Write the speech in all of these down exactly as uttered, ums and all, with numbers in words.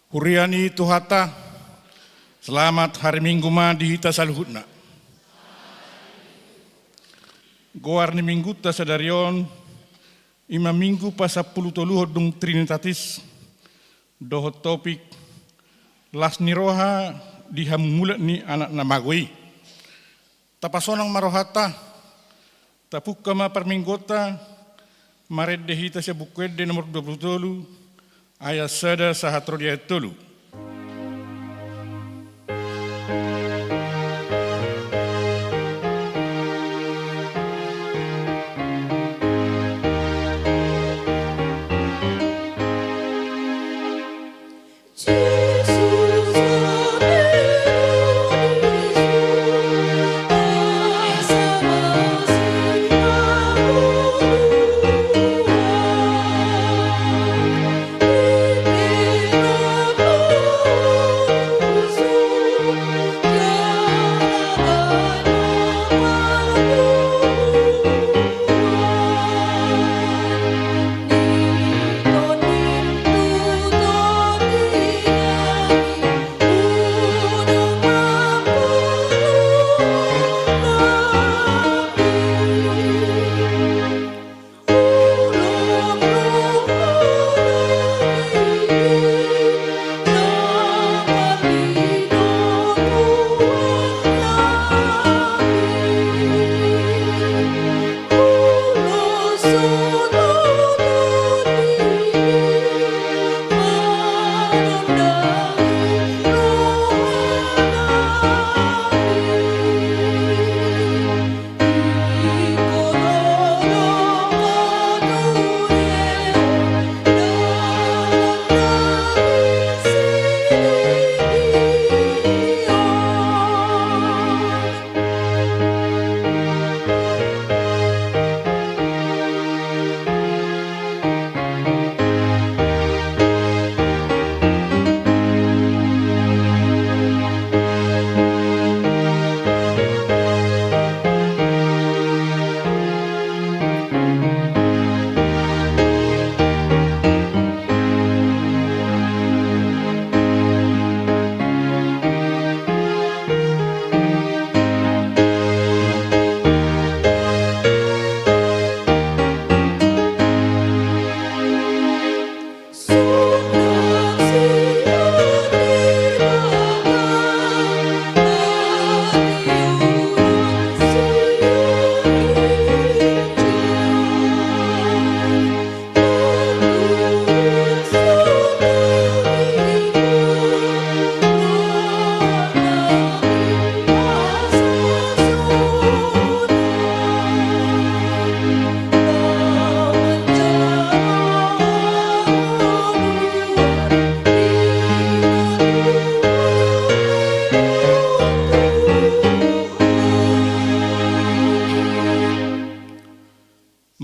Huria ni Tuhanta, selamat hari Minggu ma di hita saluhutna. Goar ni Minggunta sadari on, i ma Minggu pasampulutoluhon dung Trinitatis, dohot topik, las ni roha di hamumulan ni Anak na mago i. Tapasonang ma rohanta, tapungka ma parmingguonta, marende hita sian Buku Ende nomor dua puluh tolu, ayat sada sahat ro di ayat tolu.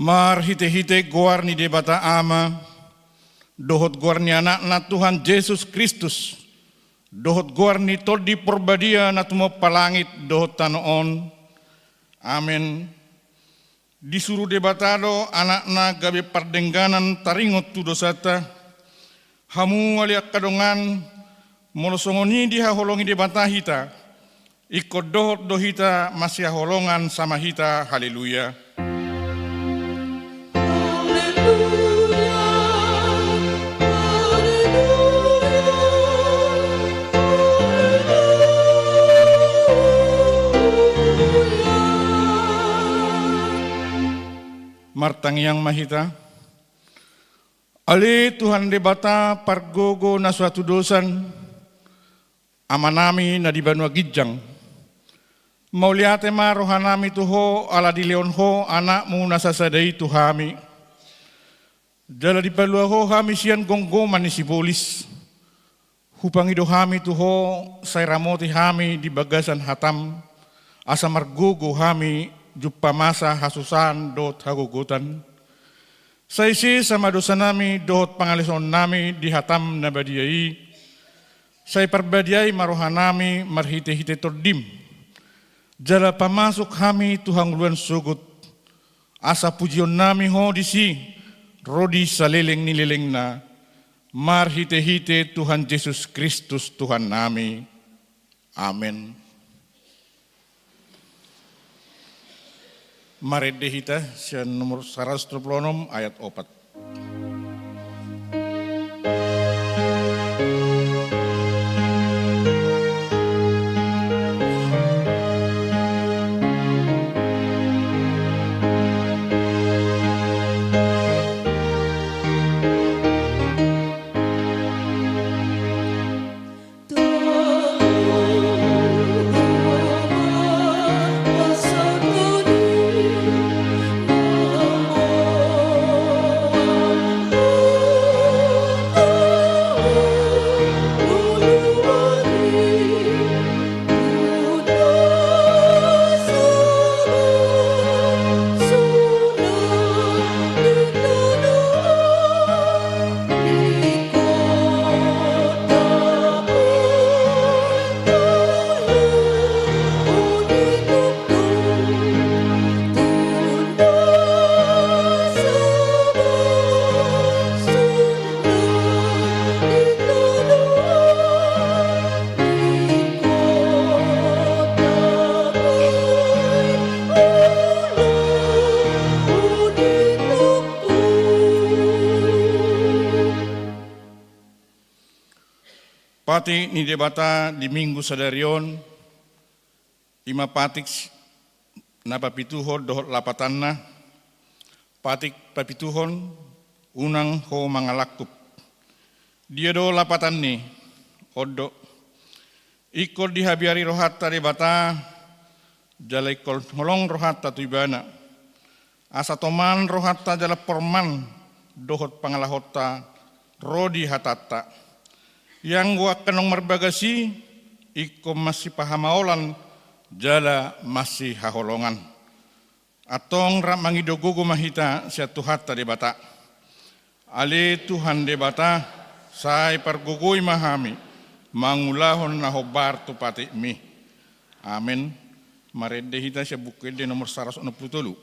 Marhitehite goar ni Debata Ama, dohot goar ni Anakna Tuhan Jesus Kristus, dohot goar ni Tondi Porbadia na tumompa langit dohot tano on. Amen. Disuru Debata do Anakna gabe pardengganan taringot tu dosanta. Hamu ale angka dongan, molo songon i dihaholongi Debata hita, ingkon dohot do hita masihaholongan sama hita. Haleluya. Martangiang ma hita. Ale Tuhan Debata pargogo na so hatudosan, Amanami na di banua ginjang, mauliate ma rohanami tu Ho ala dilehon Ho Anakmu na sasada i tu hami. Jala dipalua Ho hami sian gomgoman ni sibolis. Hupangido hami tu Ho, sai ramoti hami di bagasan hataM, asa margogo hami jumpa masa hasusaan dohot hagogotan. Sai sesa ma dosanami dohot pangalesoonnami di hataM na badia i. Sai parbadiai ma rohanami marhitehite TondiM. Jala pamasuk hami tu hangoluan sogot, asa pujionnami Ho disi ro di saleleng ni lelengna. Marhite-hite Tuhan Jesus Kristus Tuhannami. Amen. Marende hita sian nomor saratus tolu pulu onom ayat opat. Patik ni Debata di Minggu sadari on, i ma patik na papituhon dohot lapatanna, patik papituhon, unang ho mangalangkup. Dia do lapatanni? On do. Ingkon dihabiari rohanta Debata, jala ingkon holong rohanta tu Ibana. Asa toman rohanta jala porman dohot pangalahonta ro di hatanta. Ianggo angka naung marbagas i, ingkon masihamaolan jala masihaholongan. Antong rap mangido gogo ma hita sian Tuhanta Debata. Ale Tuhan Debata, sai pargogoi ma hami mangulahon na hombar tu patikmi. Amen. Marende hita sian Buku Ende nomor saratus onom pulu tolu.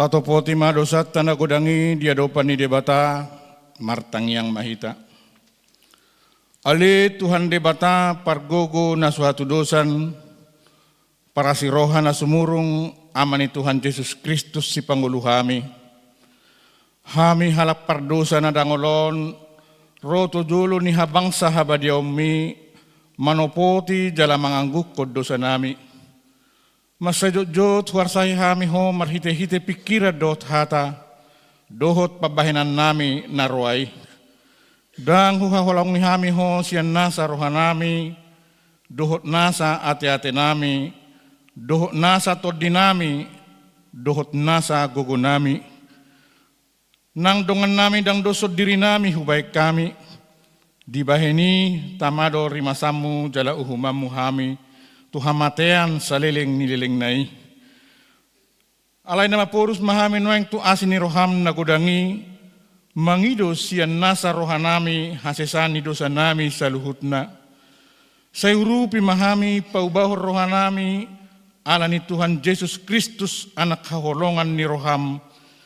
Tatopoti ma dosanta na godang i di adopan ni Debata, martangiang ma hita. Ale Tuhan Debata, pargogo na so hatudosan, parasi roha na sumurung, Ama ni Tuhan Jesus Kristus sipangolu hami. Hami halak pardosa na dangol on, ro tu jolo ni habangsa habadiaonmi, manopoti jala manganggungkon dosanami. Mansai jotjot huarsai hami ho marhitehite pingkiran dohot hata, dohot pambahenannami na roa i. Ndang huhaholongi hami Ho sian nasa rohanami, dohot nasa ateatenami, dohot nasa tondinami, dohot nasa gogonami. Nang dongannami ndang doshon dirinami hubahen hami, dibahen i tama do rimasanmu jala uhumanmu hami tu hamatean saleleng ni lelengna i. Alai na maporus ma hami nuaeng tu asi ni roham na godang i, mangido sian nasa rohanami hasesaan ni dosanami saluhutna. Sai urupi ma hami paubahon rohanami ala ni Tuhan Jesus Kristus, Anak haholongan ni roham,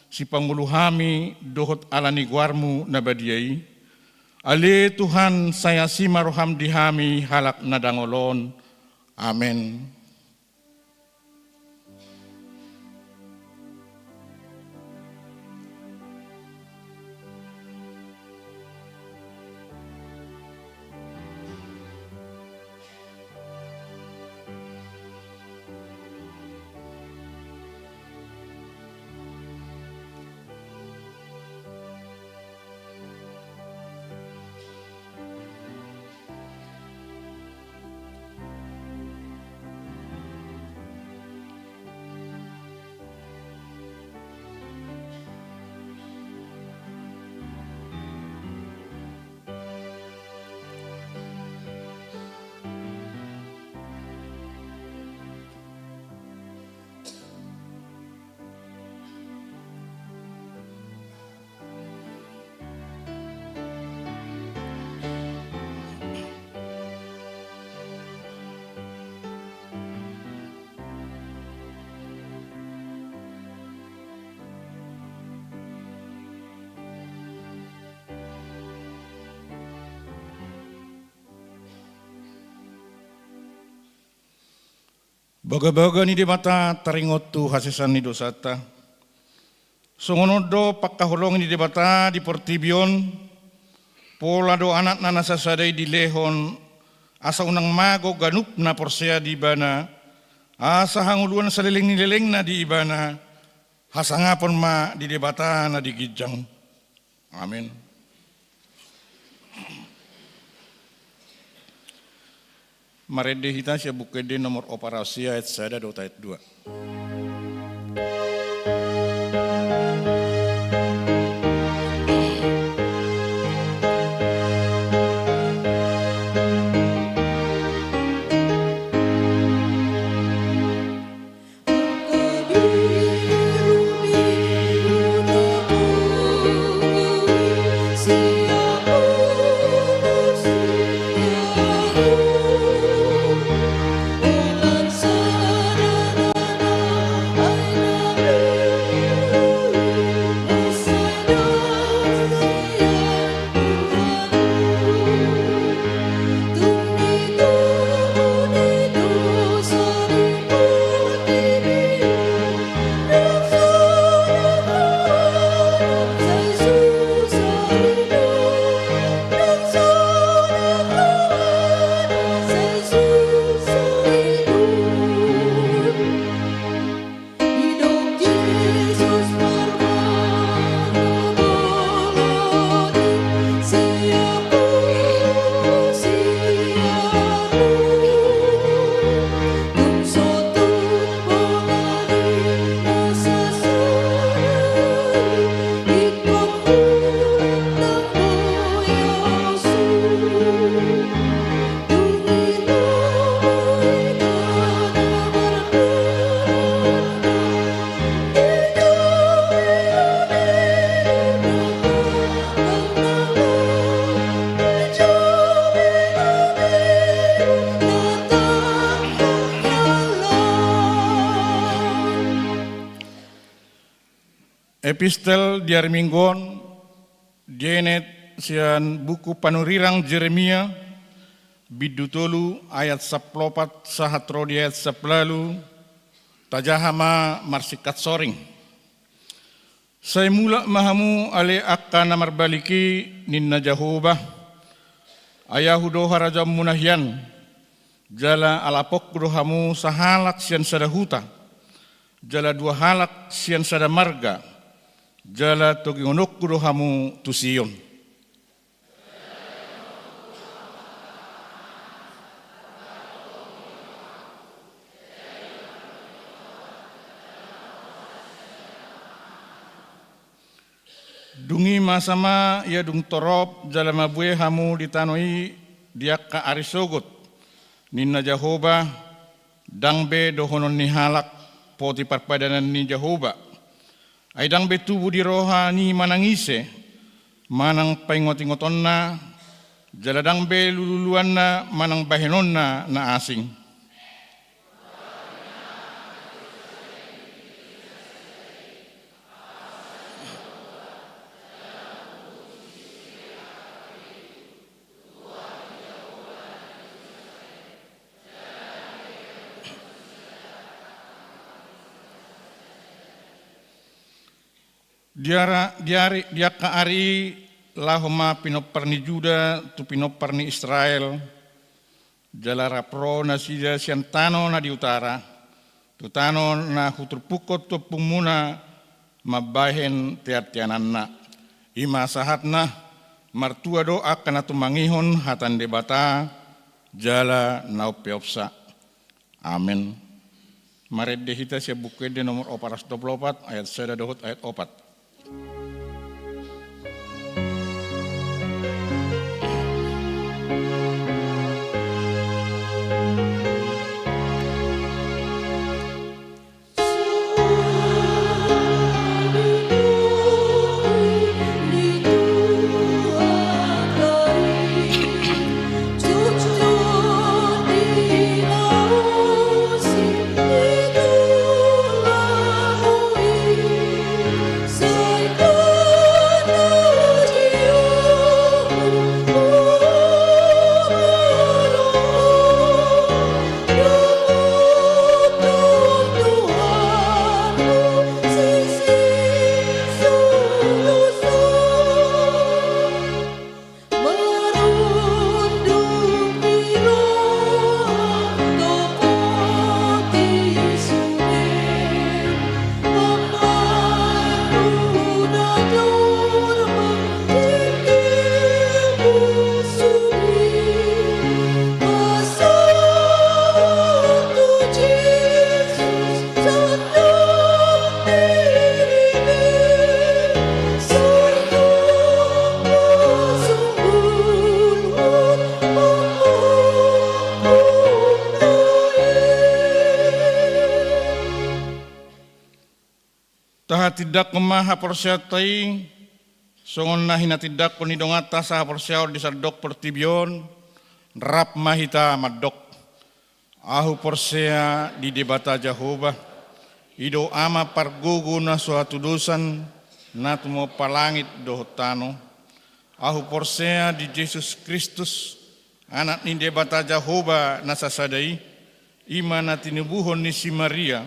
sipangolu hami dohot ala ni goarmu na badia i. Ale Tuhan, sai asi ma roham di hami halak na dangol on. Amen. Bagabaga ni Debata taringot tu hasesaan ni dosanta. Songon on do pangkaholongi ni Debata di portibi on, pola do Anakna na sasada i dilehon, asa unang mago ganup na porsea di Ibana, asa hangoluan saleleng ni lelengna di Ibana, hasangapon ma di Debata na di ginjang. Amen. Marende hita sian Buku Ende nomor opat ratus sia ayat sada dohot ayat dua. Epistel di ari Minggu on dienet sian buku panurirang Jeremia, bindu tolu ayat sampulu opat sahat ro di ayat sampulu ualu. Tajaha ma marsingkat soring. Sai mulak ma hamu ale angka na marbalik i, ninna Jahowa. Ai ahu do harajaonmuna hian, jala alaponku do hamu sahalak sian sada huta, jala dua halak sian sada marga, jala togingononku do hamu tu Sion. Dung i masa ma ia dung torop jala mabuei hamu di tano i di angka ari sogot, ninna Jahowa, ndang be dohonon ni halak poti parpadanan ni Jahowa. Ai ndang be tubu di roha ni manang ise, manang paingot-ingotonna, jala ndang be lululuanna manang bahenonna na asing. Di ara-, di ari, di angka ari i laho ma pinompar ni Juda tu pinompar ni Israel, jala rap ro nasida sian tano na di utara, tu tano na huturpukkon tu ompungmuna mambahen teanteananna. I ma sahatna, martua do angka na tumangihon hata ni Debata, jala na umpeopsa. Amen. Marende hita sian Buku Ende nomor opat ratus dua pulu opat, ayat sada dohot ayat opat. Tahatindangkon ma haporseaonta i, songon na hinatindangkon ni donganta sahaporseaon di sandok portibi on, rap ma hita mandok. Ahu porsea di Debata Jahowa, i do Ama pargogo na so hatudosan, na tumompa langit dohot tano. Ahu porsea di Jesus Kristus, Anak ni Debata Jahowa na sasada i, i ma na tinubuhon ni si Maria,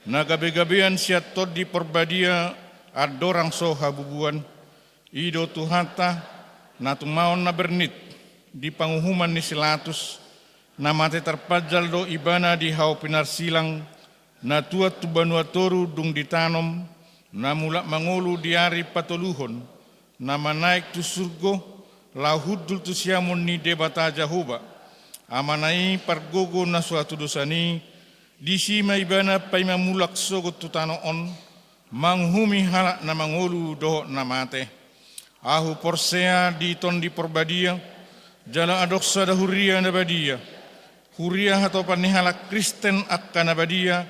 na gabegabean sian Tondi Porbadia andorang so habubuan. I do Tuhanta, na tumaon na bernit di panguhuman ni si Latus, na mate tarpanjal do Ibana di hau pinarsilang, na tuat tu banua toru dung ditanom, na mulak mangolu di ari patoluhon, na manaek tu surgo, laho hundul tu siamun ni Debata Jahowa, Amana i pargogo na so hatudosan i, disi ma Ibana paima mulak sogot tu tano on, manguhumi halak na mangolu dohot na mate. Ahu porsea di Tondi Porbadia, jala adong sada huria na badia, huria hatopan ni halak Kristen angka na badia,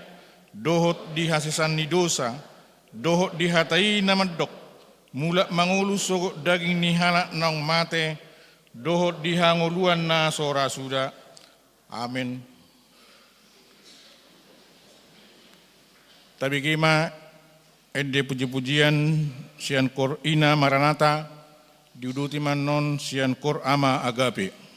dohot di hasesaan ni dosa, dohot di hata i na mandok, mulak mangolu sogot daging ni halak naung mate, dohot di hangoluan na so ra suda. Amen. Tabege ma ende pujipujian sian kor Ina Maranata, diuduti ma annon sian kor Ama Agape.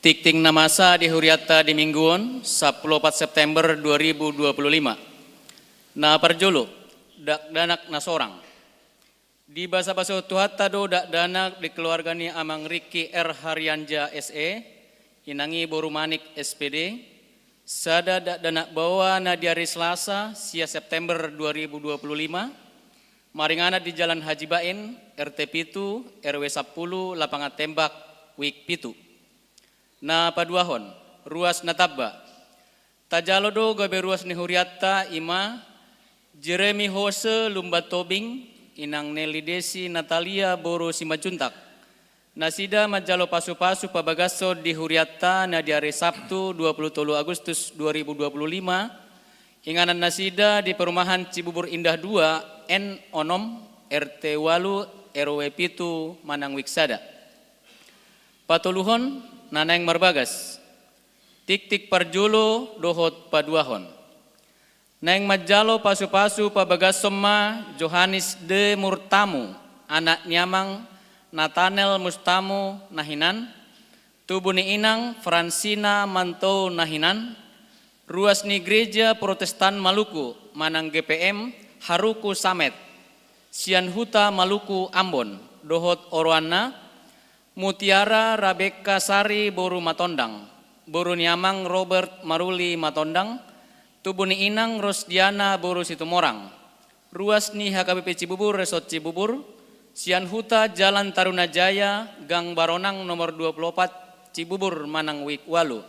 Tingting na masa di hurianta di minggu on, sampulu opat September dua ribu dua puluh lima. Na parjolo, dakdanak na sorang. Dibasabasahon Tuhanta do dakdanak di keluarga ni Amang Riki R Harianja S E, inang i boru Manik S P D, sada dakdanak baoa na di ari Selasa, sia September dua ribu dua puluh lima, maringanan di Jalan Haji Bain, R T pitu, R W sampulu, Lapangan Tembak, Wik pitu. Na paduahon, ruas na tamba. Tajalo do gabe ruas ni hurianta, i ma Jeremy Hose Lumban Tobing, inang Nelly Desi Natalia boru Simanjuntak. Nasida manjalo pasupasu pabagashon di hurianta na di ari Sabtu dua puluh tolu Agustus dua ribu dua puluh lima, inganan nasida di perumahan Cibubur Indah dua, N onom, R T ualu, R W pitu, manang Wik sada. Patoluhon, na naeng marbagas. Tingting parjolo dohot paduahon. Naeng manjalo pasupasu pabagashon ma Johannes de Murtamu, anak ni Amang Nathanael Mustamu na hinan, tubu ni Inang Fransina Mantou na hinan, ruas ni Gereja Protestan Maluku manang G P M Haruku Samet, sian Huta Maluku Ambon, dohot oroanna, Mutiara Rabekka Sari boru Matondang, boru ni Amang Robert Maruli Matondang, tubu ni Inang Rosdiana boru Situmorang, ruas ni H K B P Cibubur Resort Cibubur, sian Huta Jalan Tarunajaya, Gang Baronang nomor dua puluh opat, Cibubur manang Wik ualu.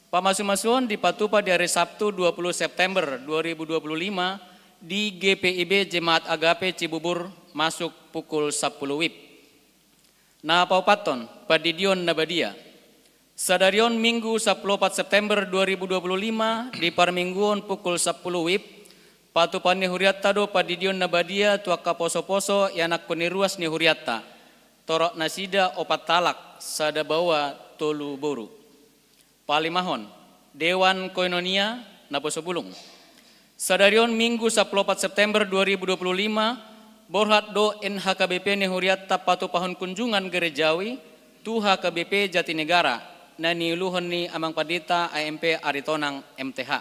Pamasumasuon dipatupa di ari Sabtu dua puluh September dua ribu dua puluh lima di G P I B Jemaat Agape Cibubur masuk pukul sampulu wib. Na paopathon, pandidion na badia. Sadari on Minggu sampulu opat September dua ribu dua puluh lima di parmingguon pukul sampulu wib, patupaon ni hurianta do pandidion na badia tu angka posoposo ianakhon ni ruas ni hurianta. Torop nasida opat halak, sada baoa tolu boru. Palimahon, Dewan Koinonia Naposobulung. Sadari on Minggu sampulu opat September dua ribu dua puluh lima, borhat do N H K B P ni hurianta patupahon kunjungan gerejawi tu H K B P Jatinegara, na niuluhon ni Amang Pandita A M P Aritonang M T H.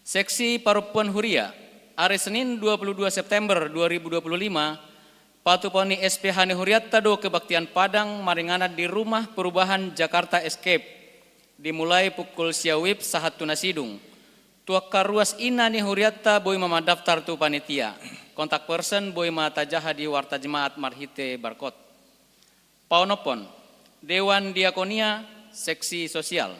Seksi parompuan huria, ari Senin dua puluh dua September dua ribu dua puluh lima, patupaon ni S P H ni hurianta do kebaktian Padang maringanan di Rumah Perubahan Jakarta Escape. Dimulai pukul sia wib sahat tu na sidung. Tu angka ruas ina ni hurianta boi ma mandaftar tu panitia. Kontak person boi ma tajaha di warta jemaat marhite barkod. Paonomhon, Dewan Diakonia, seksi sosial.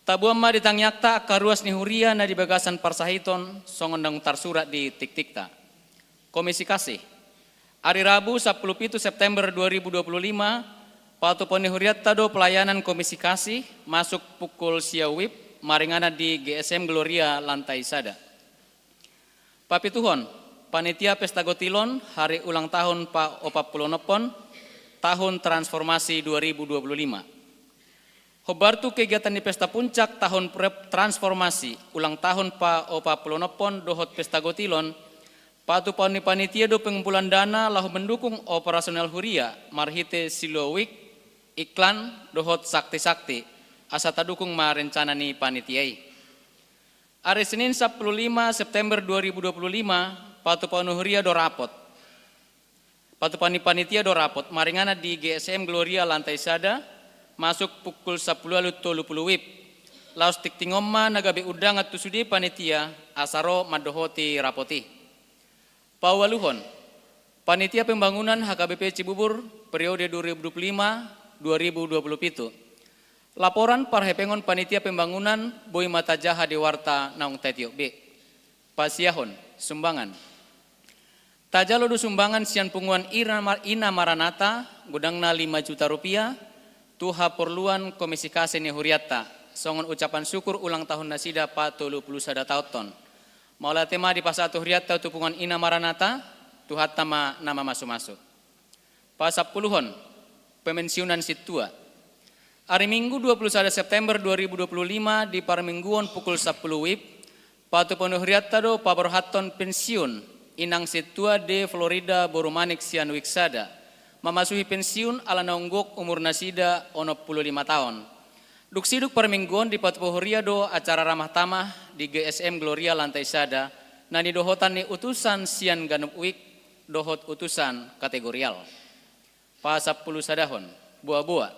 Taboan ma di tangiangta angka ruas ni huria na di bagasan parsahiton songon naung tarsurat di tingtingta. Komisi kasih. Ari Rabu sampulu pitu September dua ribu dua puluh lima, patupaon ni hurianta do pelayanan komisi kasih masuk pukul sia wib maringanan di G S M Gloria lantai sada. Papituhon, panitia pesta gotilon hari ulang tahun paopat pulu onomhon tahun transformasi dua ribu dua puluh lima. Hombar tu kegiatan ni pesta puncak tahun pre-, transformasi ulang tahun paopat pulu onomhon dohot pesta gotilon, patupaon ni panitia do pengumpulan dana laho mendukung operasional huria marhite Siloam Week, iklan dohot sakti-sakti, asa tadukung ma rencana ni panitia i. Ari Senin sampulu lima September dua ribu dua puluh lima, patupaon ni huria do rapot. Patupaon ni panitia do rapot maringanan di G S M Gloria lantai sada, masuk pukul sampulu ualu tolu pulu wib. Laos tingtingon ma na gabe undangan tu sude panitia asa ro mandohoti rapot i. Paualuhon, panitia pembangunan H K B P Cibubur periode dua ribu dua puluh lima dua ribu dua puluh pitu. Laporan parhepengon panitia pembangunan boi ma tajaha di warta naung tatiop be. Pasiahon, sumbangan. Tajalo do sumbangan sian punguan Ina Mar-, Ina Maranata, godangna lima juta rupiah, tu haporluan komisi kasih ni hurianta, songon ucapan syukur ulang tahun nasida patolu pulu sada taonhon. Mauliate ma dipasahat tu hurianta tu punguan Ina Maranata, Tuhanta ma na mamasumasu. Pasampuluhon, pemensiunan sintua. Ari Minggu dua pulu sada September dua ribu dua pulu lima di parmingguon pukul sampulu wib, patupaon ni hurianta do paborhathon pensiun Inang Sintua D Florida boru Manik sian Wik sada. Mamasuhi pensiun ala naung gok umur nasida onom pulu lima taon. Dung sidung parmingguon dipatupa huria do acara ramah tamah di G S M Gloria lantai sada, na nidohotan ni utusan sian ganup wijk dohot utusan kategorial. Pasampulu sadahon, boa-boa.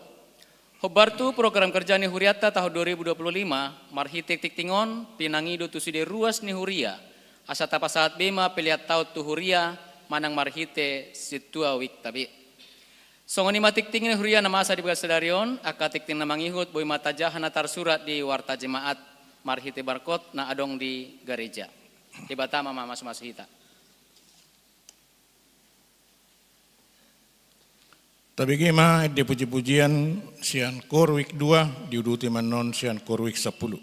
Hombar tu program kerja ni hurianta tahun dua ribu dua puluh lima, marhite tingting on pinangido tu sude ruas ni huria, asa tapasahat be ma pelean taon tu huria manang marhite sintua wijk ta be. Songon i ma tingting ni huria na masa di bagasan sadari on, angka tingting na mangihut boi ma tajaha na tarsurat di warta jemaat marhite barkot na adong di gareja. Debata ma mamasu-masu hita. Tabege ma ende puji-pujian sian kor wijk dua, diuduti ma annon sian kor wijk sampulu.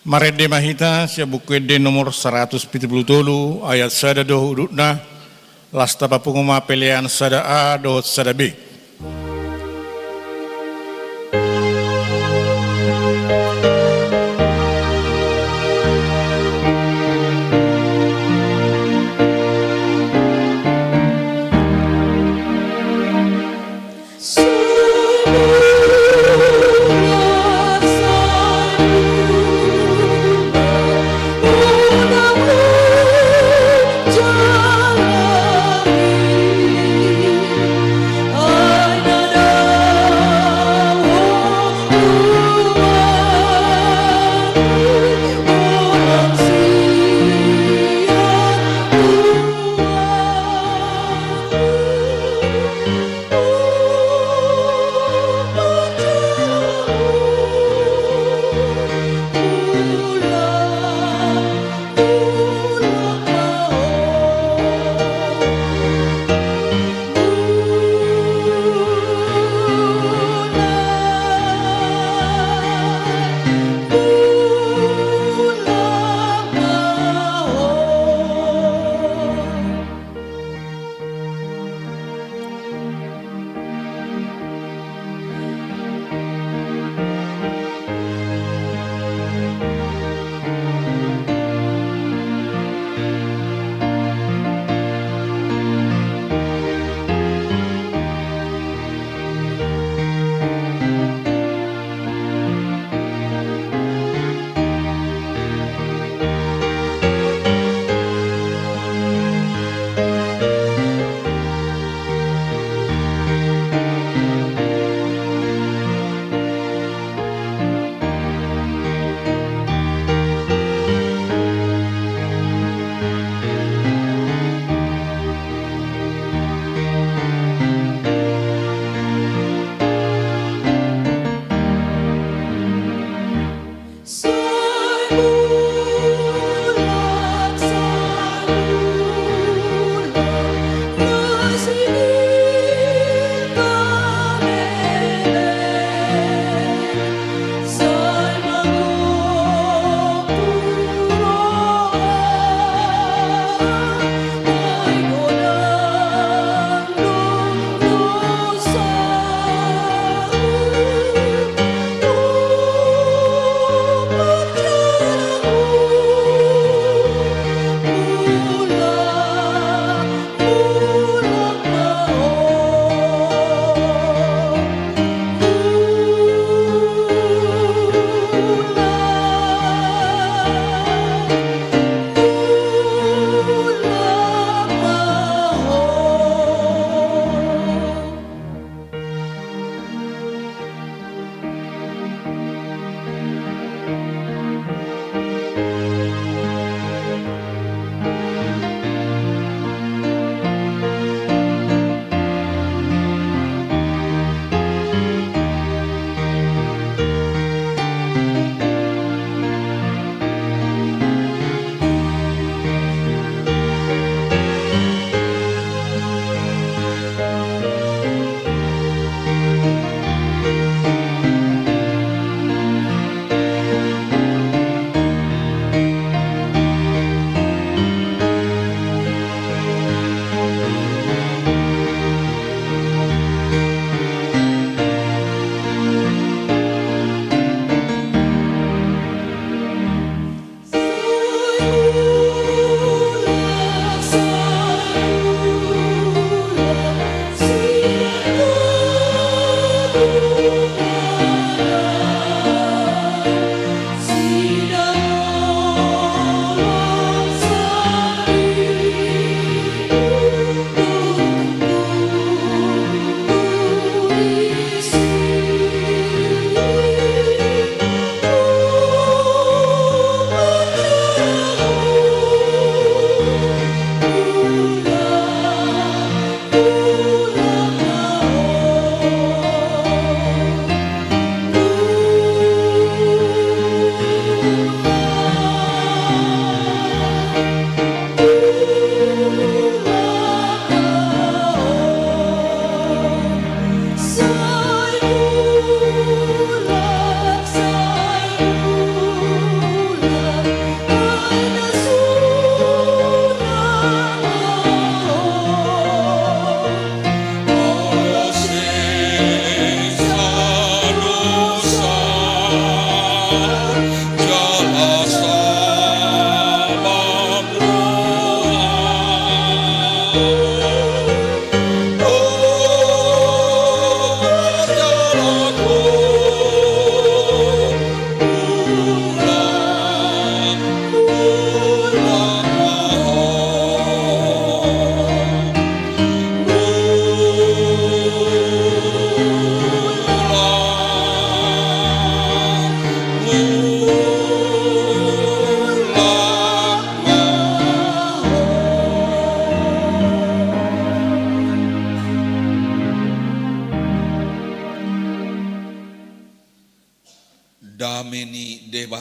Marende ma hita sian Buku Ende nomor saratus pitu pulu tolu, ayat sada dohot udutna. Las tapapungu ma pelean sada A dohot sada B.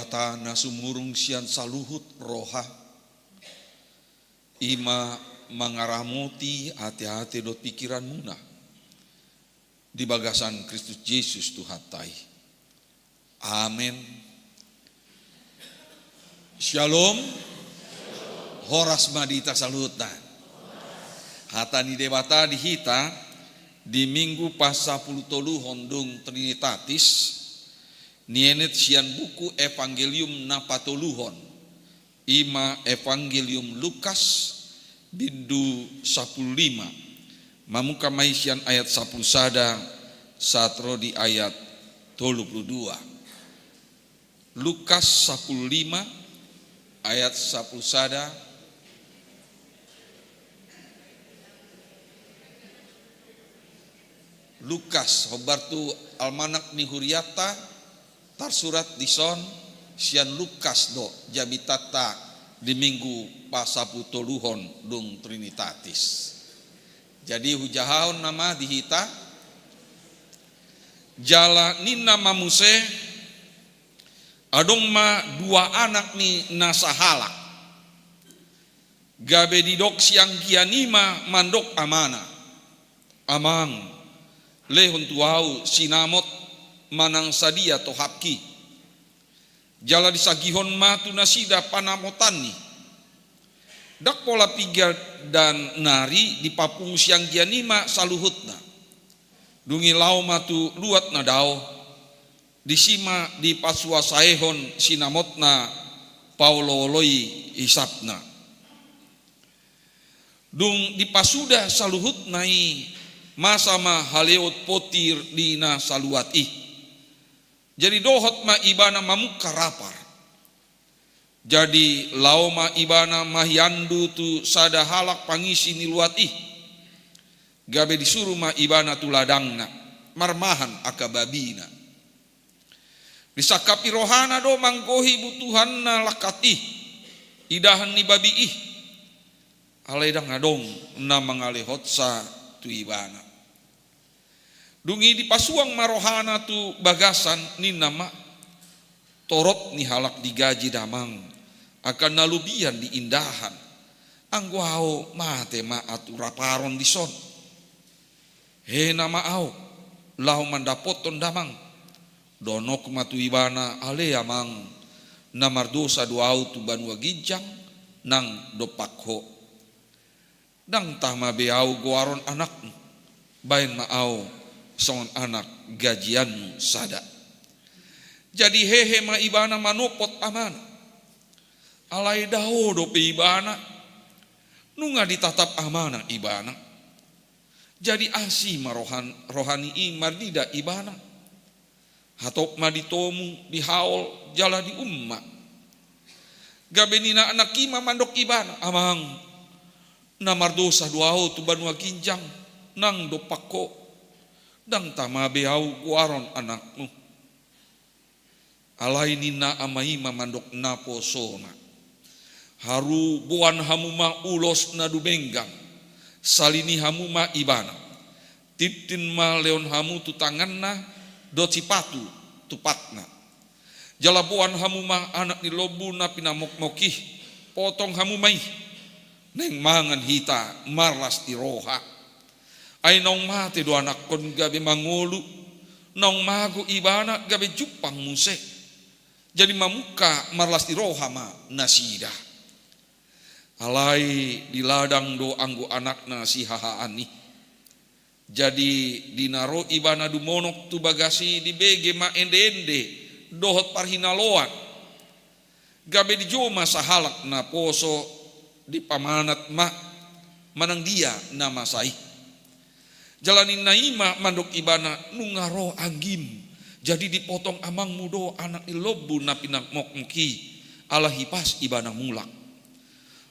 Debata na sumurung sian saluhut roha, i ma mangaramoti ateate dohot pingkiranmuna di bagasan Kristus Jesus Tuhanta i. Amen. Shalom. Horas ma di hita saluhutna. Hata ni Debata di hita di Minggu pasapulutoluhon dung Trinitatis, nienet sian buku Evangelium na patoluhon, i ma Evangelium Lukas, bindu sampulu lima. Mamungka ma i sian ayat sampulu sada sahat ro di ayat tolu pulu dua. Lukas sampulu lima ayat sampulu sada. Lukas, hombar tu almanak ni hurianta, tarsurat dison, sian Lukas do jamitanta di Minggu pasapulutoluhon dung Trinitatis. Jadi hujahahon nama di hita. Jala ninna ma muse, adong ma dua anak ni na sahalak. Gabe didok sianggian i ma mandok amana, "Amang, lehon tu ahu sinamot manang sadia tohapki." Jala disagihon ma tu nasida panamotanni. Ndang pola piga dan nari dipapungu sianggian i ma saluhutna. Dung i laho ma tu luat na dao, disi ma dipasuasaehon sinamotna paolooloi hisapna. Dung dipasuda saluhutna i, masa ma halehon potir di na saluat i. Jadi dohot ma ibana mamungka rapar. Jadi laho ma ibana mahiandu tu sada halak pangisi ni luat i. Gabe disuru ma ibana tu ladangna, marmahan angka babina. Disangkapi rohana do manggohi butuhanna langkat i, idahan ni babi i. Alai ndang adong na mangalehonsa tu ibana. Dung i dipasuang ma rohana tu bagasan, ninna ma, "Torop ni halak digaji damang, angka na lobian di indahan. Anggo ahu mate ma ahu tu raparon dison. Hena ma ahu, laho mandapothon damang." Dohononku ma tu ibana, "Ale amang, na mardosa do ahu tu banua ginjang nang dompak ho. Ndang tama be ahu goaron anakmu, baen ma ahu songon anak gajianmu sada." Jadi hehe ma ibana manopot amana. Alai dao dope ibana, nunga ditatap amana ibana. Jadi asi ma rohan-, rohani i marnida ibana. Hatop ma ditomu, dihaol, jala dium ma. Gabe ninna anak i ma mandok ibana, "Amang, na mardosa do ahu tu banua ginjang nang dompak ho. Ndang tama be ahu goaron anakmu." Alai ninna ama i ma mandok naposona, "Haru boan hamu ma ulos na dumenggan, salini hamu ma ibana. Tintin ma lehon hamu tu tanganna dohot sipatu tu patna. Jala boan hamu ma anak ni lombu na pinamokmok i, potong hamu ma i. Naeng mangan hita marlas ni roha. Ai naung mate do anakkon gabe mangolu, naung mago ibana gabe jumpang muse." Jadi mamungka marlas ni roha ma nasida. Alai di ladang do anggo anakna sihahaan i. Jadi di na ro ibana dumonok tu bagas i, dibege ma ende-ende dohot parhinaloan. Gabe dijou ma sahalak naposo, dipamanat ma manang dia na masa i. Jala ninna i ma mandok ibana, "Nunga ro anggim, jadi dipotong amangmu do anak ni lombu na pinamokmok i, ala hipas ibana mulak."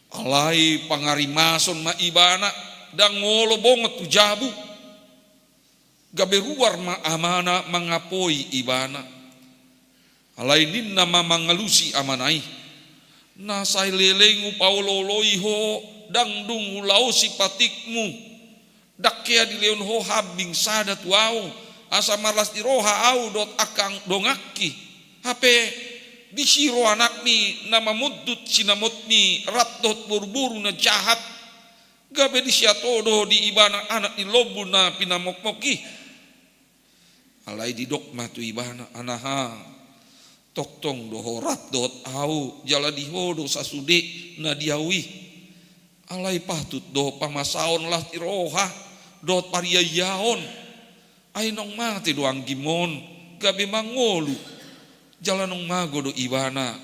Alai pangarimason ma ibana, ndang olo bongot tu jabu. Gabe ruar ma amana mangapoi ibana. Alai ninna ma mangalusi amana i, "Na sai leleng hupaolooloi ho, ndang dung hulaosi patikmu. Ndang hea dilehon ho hambing sada tu ahu, asa marlas ni roha ahu dohot angka dongangki. Hape Disi ro anakmi na mamundut sinamotmi rap dohot boruboru na jahat, gabe disi ato do di ibana anak ni lombu na pinamokmok i. Alai didok ma tu ibana, "Anaha, tongtong do ho rap dohot ahu, jala di ho do sasude na di ahu i. Alai patut do pamasaon las ni roha dohot pariayaon. Ai naung mate do anggim on, gabe mangolu. Jala naung mago do ibana,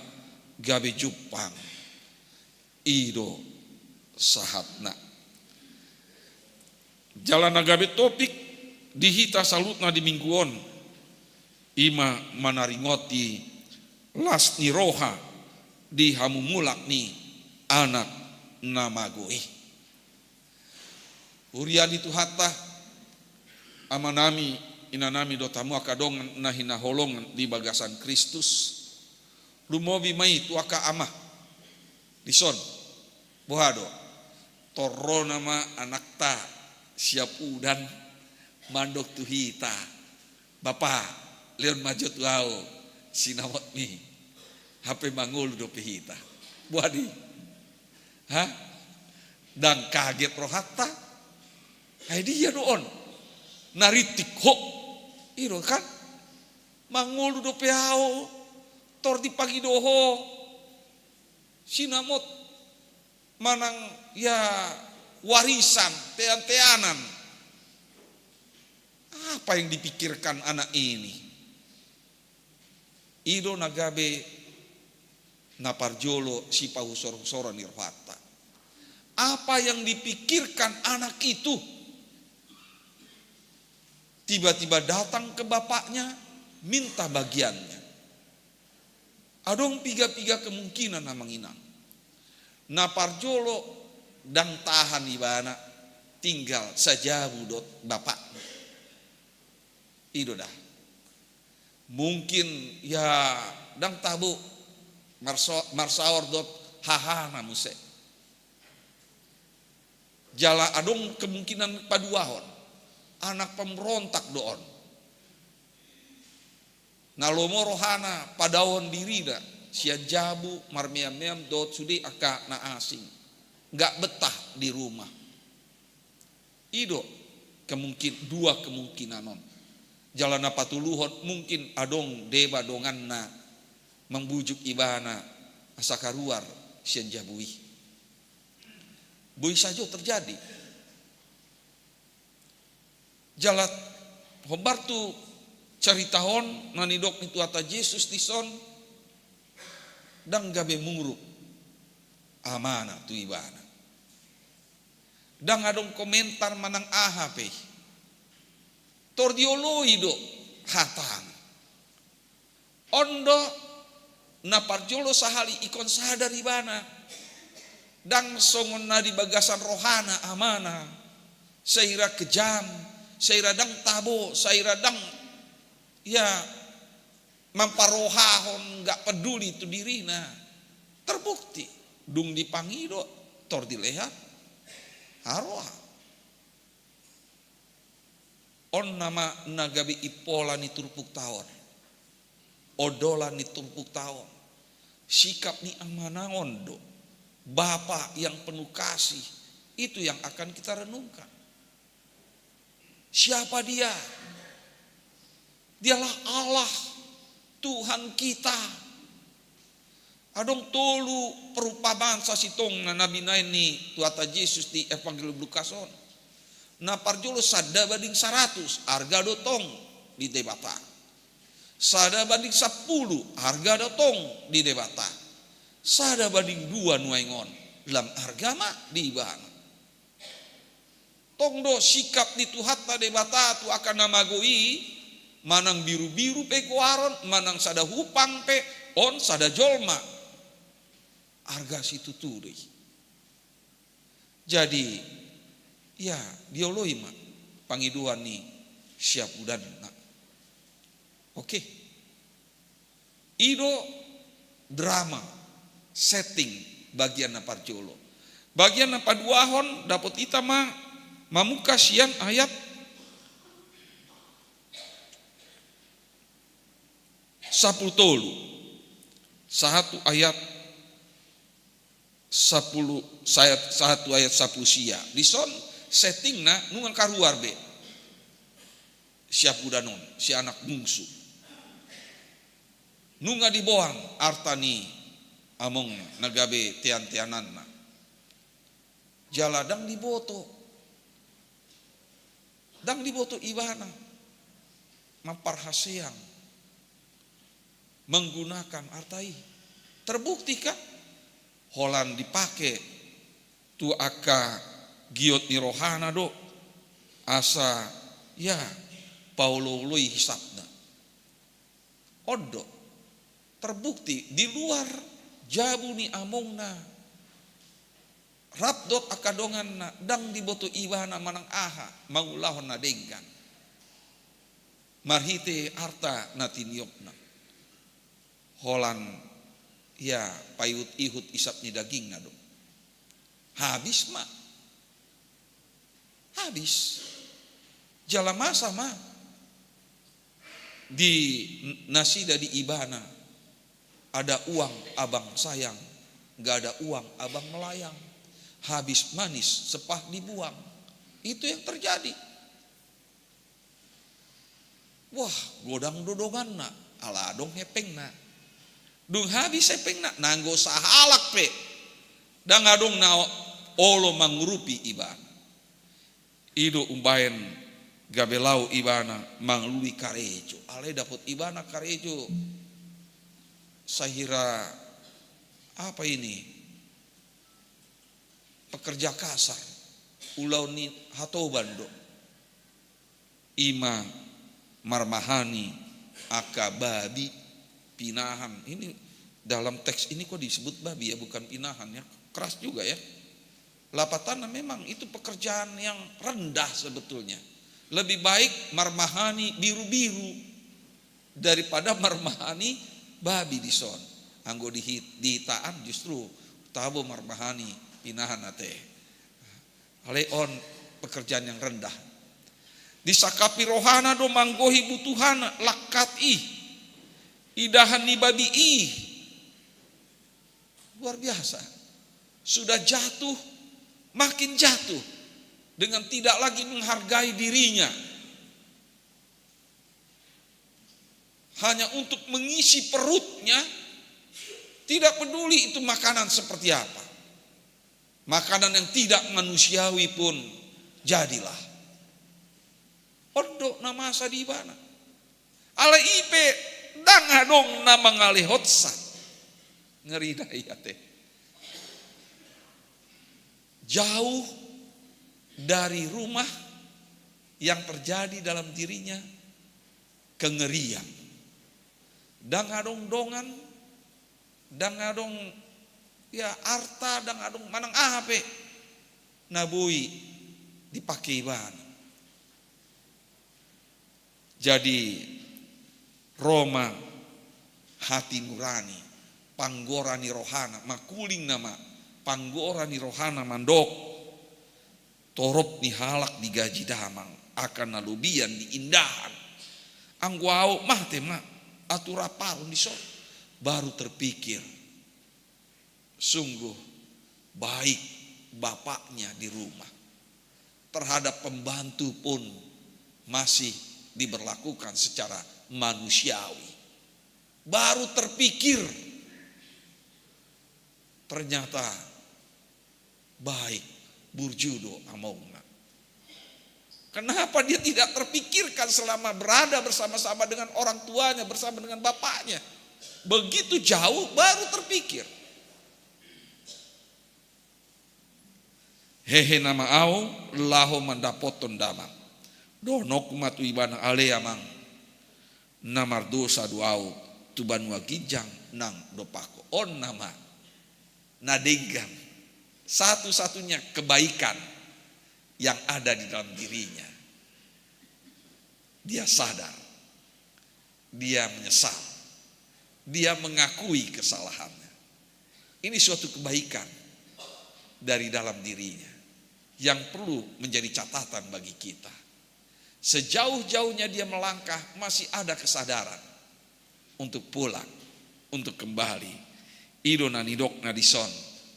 gabe jumpang." I do sahatna. Jala na gabe topik di hita saluhutna di minggu on, i ma manaringoti las ni roha di hamumulak ni anak na mago i. Huria ni Tuhanta, amanami, inanami dohot hamu angka dongan na hinaholongan di bagasan Kristus, lumobi ma i tu angka ama. Dison, boha do? Tor ro nama anakta siap udan mandok tu hita, "Bapa, lehon ma jo tu ahu sinamotmi, hape mangolu dope hita." Boha do i? Ha? Ndang kaget rohanta? Ai dia do on na rintik ho? I do kan? "Mangolu dope ahu, tor dipangido ho sinamot manang ya warisan, tean-teanan." Apa yang dipikirkan anak ini? I do na gabe na parjolo sipahusor-husoran ni rohanta. Apa yang dipikirkan anak itu? Tiba-tiba datang ke bapaknya, minta bagiannya. Adong piga-piga kemungkinan, amang inang. Na parjolo, ndang tahan ibana tinggal sajabu dohot bapakna. I do da. Mungkin, ya, ndang tabo marso-, marsaor dohot hahana muse. Jala adong kemungkinan paduahon, anak pemberontak do on. Na lomo rohana padaohon dirina sian jabu, marmeam-meam dohot sude angka na asing. Nggak betah di rumah. I do kemungkin-, dua kemungkinan on. Jala na patoluhon, mungkin adong deba donganna mambujuk ibana asa kaluar sian jabu i. Boi sajo terjadi. Jala hombar tu cerita on na nidok ni Tuhanta Jesus dison, ndang gabe muruk amana tu ibana. Ndang adong komentar manang aha pe. Tor dioloi do hatana. On do na parjolo sahali ingkon sadar ibana. Ndang songon na di bagasan rohana amana. Saira kejam, saira ndang tabo, saira ndang, ya, mamparohahon, nggak peduli tu dirina. Terbukti, dung dipangido, tor dilehon haroha. On nama na gabe impola ni turpukta on. Ondolan ni turpukta on. Sikap ni amana on do. Bapa yang penuh kasih. Itu yang akan kita renungkan. Siapa Dia? Dialah Allah, Tuhan kita. Adong tolu perumpamaan sasintongna na binaen ni Tuhanta Jesus di Evangelium Lukas on. Na parjolo, sada banding saratus, arga do tong di Debata. Sada banding sampulu, arga do tong di Debata. Sada banding dua nuaeng on, lam arga ma di ibana. Tong do sikap ni Tuhanta Debata tu angka na mago i, manang birubiru pe goaron, manang sada hupang pe, on sada jolma. Arga situtu do i. Jadi, ya, dioloi ma pangidoan ni siapudanna. Oke. I do drama, setting, bagian na parjolo. Bagian na paduahon, dapot hita ma mamungka sian ayat sampulu tolu. Sahat tu ayat sampulu, sahat, sahat tu ayat sampulu sia. Dison settingna nunga karuar be siapudan on, si anak bungsu. Nunga diboan arta ni amongna na gabe tean-teananna. Jala ndang diboto. Ndang diboto ibana mamparhaseang, menggunakan arta i. Terbukti kan? Holan dipake tu angka giot ni rohana do, asa, ya, paolo-oloi hisapna. On do, terbukti di luar jabu ni amongna, rap dohot angka donganna, ndang diboto ibana manang aha mangulahon na denggan marhite arta na tiniopna. Holan, ya, paihut-ihut isap ni dagingna do. Habis ma. Habis. Jala masa ma di nasida di ibana, ada uang abang sayang, nggak ada uang abang melayang. Habis manis sepah dibuang. Itu yang terjadi. Wah, godang do donganna, ala adong hepengna. Dung habis hepengna, nanggo sahalak pe ndang adong na olo mangurupi ibana. I do umbaen gabe laho ibana mangalului karejo. Alai dapot ibana karejo sahira, apa ini, pekerja kasar, ulaon ni hatoban do. I ma marmahani angka babi pinahan. Ini dalam teks ini kok disebut babi ya, bukan pinahan ya. Keras juga ya. Lapatanna memang itu pekerjaan yang rendah sebetulnya. Lebih baik marmahani biru-biru daripada marmahani babi dison. Anggo di hit-, di hitaan justru tabo marmahani pinahan ate. Alai on pekerjaan yang rendah. Disangkapi rohana do manggohi butuhana, langkat i, idahan ni babi i. Luar biasa. Sudah jatuh, makin jatuh dengan tidak lagi menghargai dirinya. Hanya untuk mengisi perutnya, tidak peduli itu makanan seperti apa. Makanan yang tidak manusiawi pun jadilah. On do na masa di ibana. Alai i pe ndang adong na mangalehonsa. Ngeri da i ate. Jauh dari rumah, yang terjadi dalam dirinya kengerian. Ndang adong dongan, ndang adong, ya, arta, ndang adong manang aha pe na boi dipake ibana. Jadi, ro ma hati nurani, panggora ni rohana, mangkuling nama panggora ni rohana mandok, torop ni halak digaji damang, angka na lobian diindahan. Anggo au mate ma, atur apa on dison, baru terpikir. Sungguh baik bapaknya di rumah. Terhadap pembantu pun masih diberlakukan secara manusiawi. Baru terpikir, ternyata baik, burju do amongna. Kenapa dia tidak terpikirkan selama berada bersama-sama dengan orang tuanya, bersama dengan bapaknya? Begitu jauh baru terpikir. Hehe nama au laho mandapothon damang. Dohononku ma tu ibana, ale amang, na mardosa do au tu banua ginjang nang dompak ho. On nama na denggan, satu-satunya kebaikan yang ada di dalam dirinya. Dia sadar, dia menyesal, dia mengakui kesalahannya. Ini suatu kebaikan dari dalam dirinya yang perlu menjadi catatan bagi kita. Sejauh-jauhnya dia melangkah, masih ada kesadaran untuk pulang. untuk kembali. I do na nidokna dison.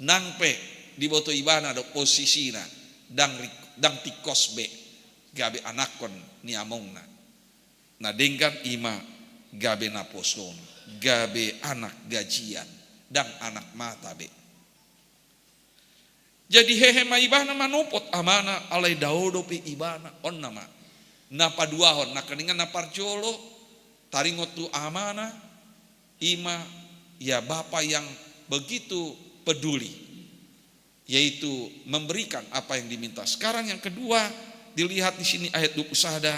Nang pe diboto ibana do posisina, ndang ri-, ndang tingkos be gabe anakkon ni amongna. Na denggan i ma gabe naposon, gabe anak gajian, ndang anak mata be. Jadi hehe ma ibana manopot amana, alai dao dope ibana. On nama na paduahon, nangkiningan na parjolo, taringot tu amana, i ma, ya, bapa yang begitu peduli, yaitu memberikan apa yang diminta. Sekarang yang kedua, dilihat di sini ayat dua puluh sada.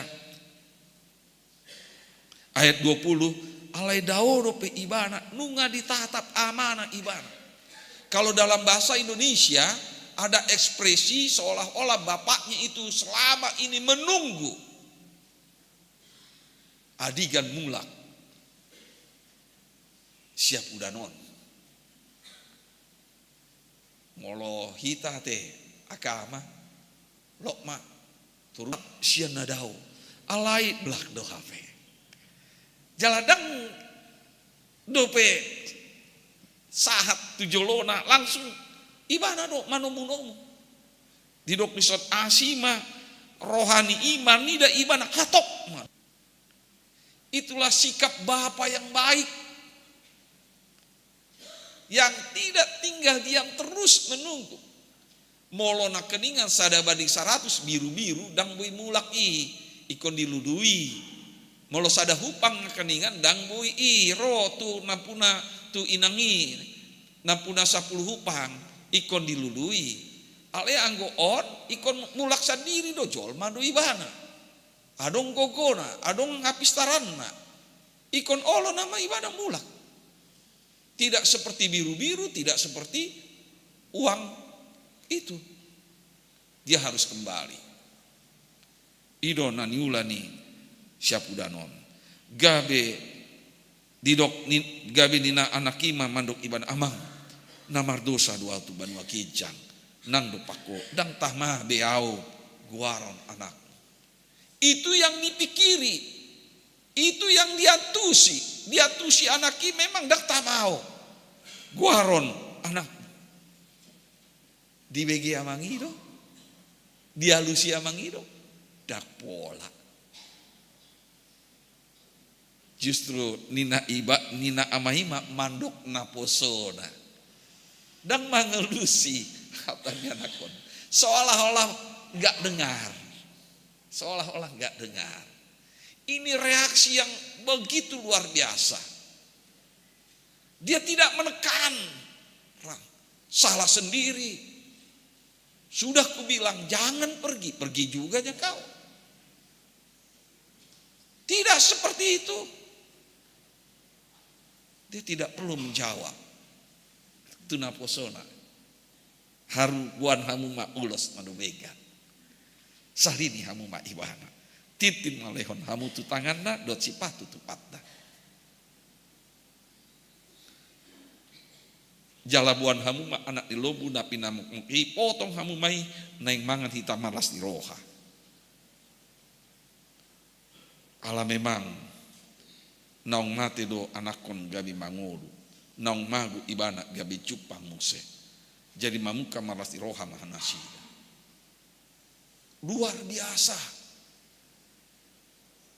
Ayat dua puluh, alai dao dope ibana, nunga ditatap amana ibana. Kalau dalam bahasa Indonesia, ada ekspresi seolah-olah bapaknya itu selama ini menunggu adigan mulak siap udanon. Molo hita te, agama, lok ma, turun sian na dao. Alai mulak do hape. Jala ndang dope sahat tu jolona, langsung ibana do manomu-nomu. Didok dison asi ma roha ni i, manida ibana hatop ma. Itulah sikap bapa yang baik, yang tidak tinggal diam, terus menunggu. Molo nangkiningan sada banding saratus biru-biru, ndang boi mulak i, ingkon dilului. Molo sada hupang nangkiningan, ndang boi i ro tu nampuna, tu inang i, nampuna sampulu hupang, ingkon dilului. Alai anggo on, ingkon mulak sandiri do, jolma do ibana. Adong gogona, adong hapistaranna. Ingkon olo nama ibana mulak. Tidak seperti biru-biru, tidak seperti uang itu. Dia harus kembali. I do na niula ni siap udanon. Gabe didok ni, gabe ninna anak i ma mandok ibana, amang, na mardosa do ahu tu banua ginjang. Nang dompak ho, ndang tama be ahu goaron anakmu. Itu yang dipikiri, itu yang diantusi, diantusi anak i, memang ndang tama ho goaron anakmu. Dibege amang i do, dialusi amang i do, ndang pola. Justru ninna iba, ninna ama i ma mandok naposona. Ndang mangalusi hata ni anak on. Seolah-olah nggak dengar. Seolah-olah nggak dengar. Ini reaksi yang begitu luar biasa. Dia tidak menekan. Salah sendiri. Sudah kubilang, jangan pergi, pergi juga aja kau. Tidak seperti itu. Dia tidak perlu menjawab. Tu naposona. Haru boan hamu ma ulos na dumenggan. Salini hamu ma ibana. Tintin ma lehon hamu tu tanganna, dohot sipatu tu patna. Jala boan hamu ma anak ni lombu na pinamukmuk i, potong hamu ma i, naeng mangan hita marlas ni roha. Ala memang naung mate do anakkon gabe mangolu, naung mago ibana gabe jumpang muse. Jadi mamungka marlas ni roha ma nasida. Luar biasa.